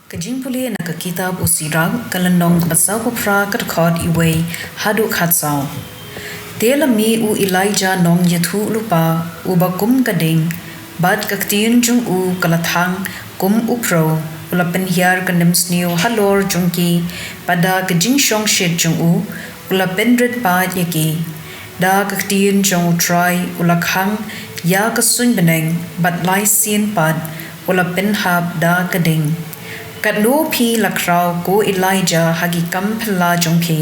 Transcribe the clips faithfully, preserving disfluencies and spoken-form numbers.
Ka jingpule na ka kitab u Sirak, ka lynnong kaba sawphew phra, ka dkhot uwei haduh khatsaw. Te la mih u Elijah nongïathuhlypa, uba kum ka ding, bad ka ktien jong u ka la thang kum u pyrthei, u la pynhiar ka nemsniew halor jong ki, bad da ka jingshongshit jong u, u la pynrit paid ïa ki. Da ka ktien jong u Trai u la khang ïa ka suiñ bneng, bad lai sien pat u la pynhap da ka ding. Katno phi la khraw, ko Elijah, ha ki kam phylla jong phi?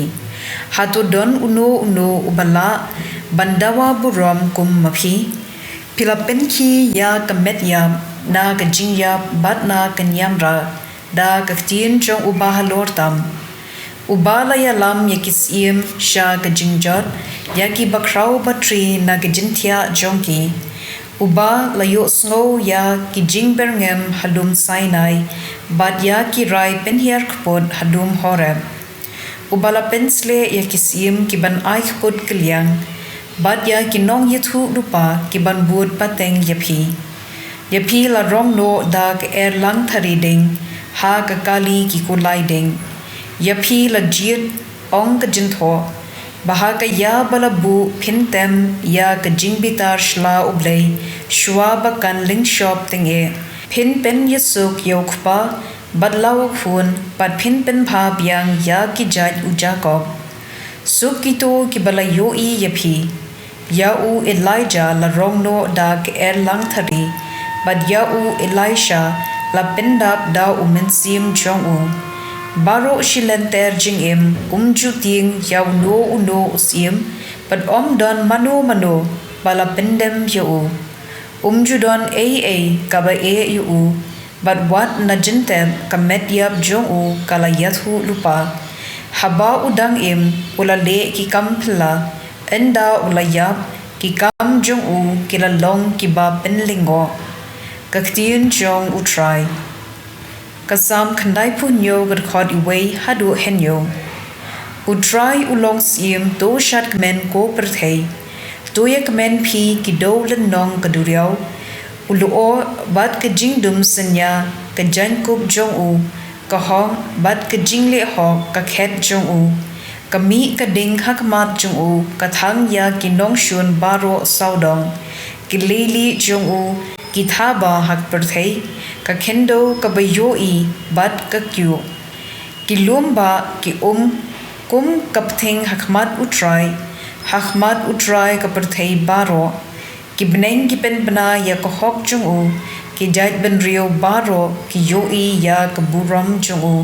Hato don uno uno uba lah ban dawa burom kum ma phi? Phi la pynkhih ïa ka met ïap na ka jingïap bad na ka niamra da ka ktien jong uba halor tam, uba la ïalam ïa ki syiem sha ka jingjot, ïa ki bakhraw batri na ka jingthiah jong ki, uba la ïohsngew ïa ki jingbyrngem ha lum Sinai, bad ïa ki rai pynhiar kput ha lum Horeb, uba la pynsleh ïa ki syiem ki ban ai kput kylliang, bad ïa ki nongïathuhlypa ki ban bud pateng ïa phi. Ïa phi la rong noh da ka erlang thari ding ha ka kali ki kulai ding. Ïa phi la jied, ong ka jingthoh, ba ha ka ïa ba la buh phin tem ïa ka jingbitar sha la U Blei, shuwa ba kan lyngshop tyngeh. Phin pynïasuk ïa u kpa bad la u khun, bad phin pynbha biang ïa ki jait u Jakob. Suk kito kiba la ïohi ïa phi. Ïa u Elijah la rong noh da ka erlang thari, bad ïa u Elisha la pyndap da u Mynsiem jong u. Baroh shi lynter jingim um ju tieng ïa uno uno u syiem, bad ym don mano mano ba la pyndem ïa u. Um ju don ei ei kaba eh ïa u, bad wat na jingtep ka met ïap jong u ka la ïathuhlypa. Haba u dang im u la leh ki kam phylla, ynda u la ïap ki kam jong u ki la long kiba pynlyngngoh. Ka ktien jong u Trai. Ka Salm khyndaiphew hynñiew, ka dkhot uwei haduh hynñiew. U Trai u long syiem, to shad kmen ko pyrthei. To ïa kmen phi ki dewlynnong ka duriaw. U lyoh bad ka jingdum synñia ka jaiñkup jong u, ka hok bad ka jingleh hok ka khet jong u. Ka mih ka ding ha khmat jong u, ka thang ïa ki nongshun baroh sawdong. Ki leilieh jong u ki thaba ha ka pyrthei, ka khyndew kaba ïohi bad ka kyiuh. Ki lum bah ki um kum ka pthing ha khmat u Trai, ha khmat u Trai ka pyrthei baroh. Ki bneng ki pynbna ïa ka hok jong u, ki jaitbynriew baroh ki ïohi ïa ka burom jong u.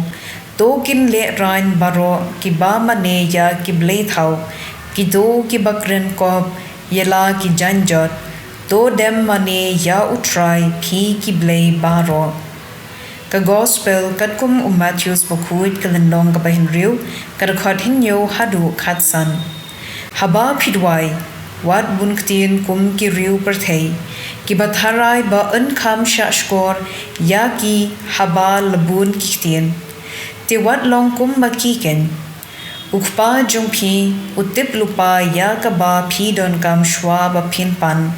To kin lehraiñ baroh kiba mane ïa ki blei thaw, kito kiba kren kop ïa la ki jaiñjot. To dem mane ïa u Trai, phi ki blei baroh. Ka Gospel katkum u Mathaios bakhuid, ka lynnong kaba hynriew, ka dkhot hynñiew haduh khatsan. Haba phi duwai, wat bun ktien kum ki riew pyrthei, kiba tharai ba yn kham shahshkor ïa ki haba la bun ki ktien. Te wat long kum ba ki khein. U Kpa jong phi u tip lypa ïa kaba phi donkam shuwa ba phin pan.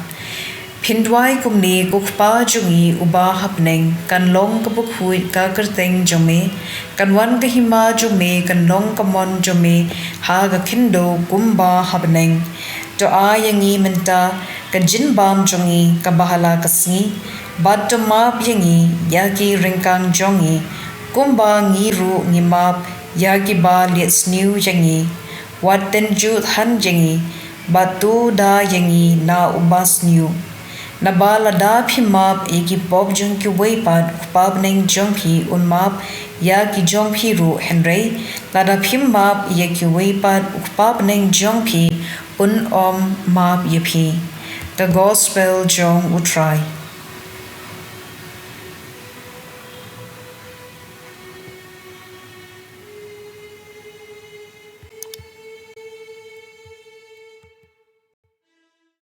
Phin duwai kumne: Ko Kpa jong ngi uba ha bneng, kan long ka bakhuid ka kyrteng jong me, kan wan ka hima jong me, kan long ka mon jong me ha ka khyndew kumba ha bneng. To ai ïa ngi mynta ka jingbam jong ngi kaba ha la ka sngi, bad to map ïa ngi ïa ki ryngkang jong ngi, kumba ngi ruh ngi map ïa kiba leh sniew ïa ngi. Wat tynjuh than ïa ngi, bad to da ïa ngi na u basniew. Naba lada phi map ïa ki pop jong kiwei pat, u Kpa bneng jong phi un map ïa ki jong phi ruh, hynrei lada phi map ïa kiwei pat, u Kpa bneng jong phi un ym map ïa phi. Ka Gospel jong u Trai.